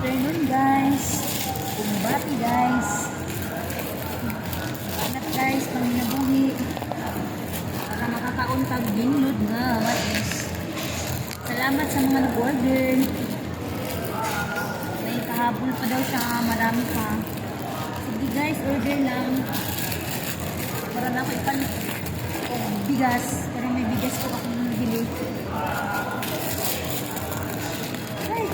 Afternoon, guys. Kumbati, guys. Anak, guys, panginabuhi. Para makakaon tag binlod nga mais. Salamat sa mga nag-order. May kahabol pa daw siya, marami pa. Sige guys, order lang. Para na ako ipalit og bigas. Pero may bigas ko akong nabili. Ay!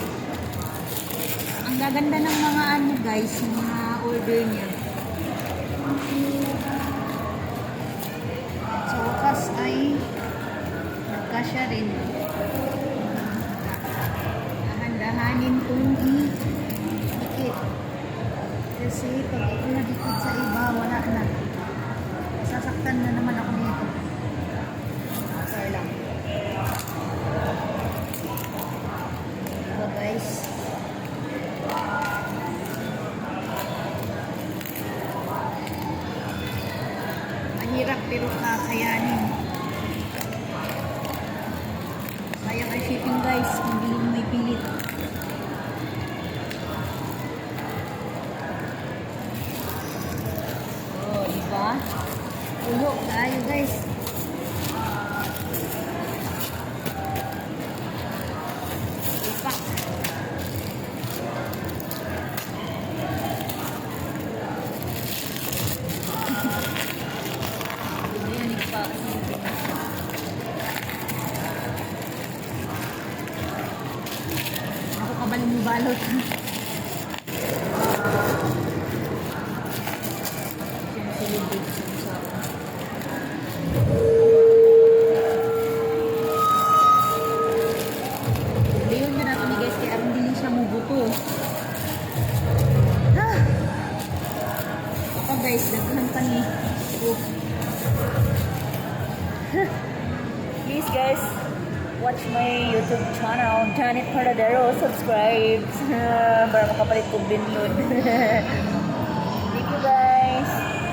Ang gaganda ng mga ano guys, yung mga order niya. Sa wakas ay nagkasya rin. Dahan-dahanin kong i-dikit. Kasi pag ito nadikit sa iba, wala na. Sasaktan na naman ako dito. Sorry lang. Diba, guys? Mahirap pero kakayanin. Sayang ang shipping, guys, kung hindi mo may pilit. Oh, di ba? Ulo tayo, guys. Ipak. Hindi na nagpa. Ako ka ba lumubalot? Celebrate sa. Leon na nato ni guys kay aron dili siya mubuto. Ah! Ito guys, daghan pa ni. Oh. Please guys, watch my YouTube channel, Janet Paradero. Subscribe para makapalit kong binlod.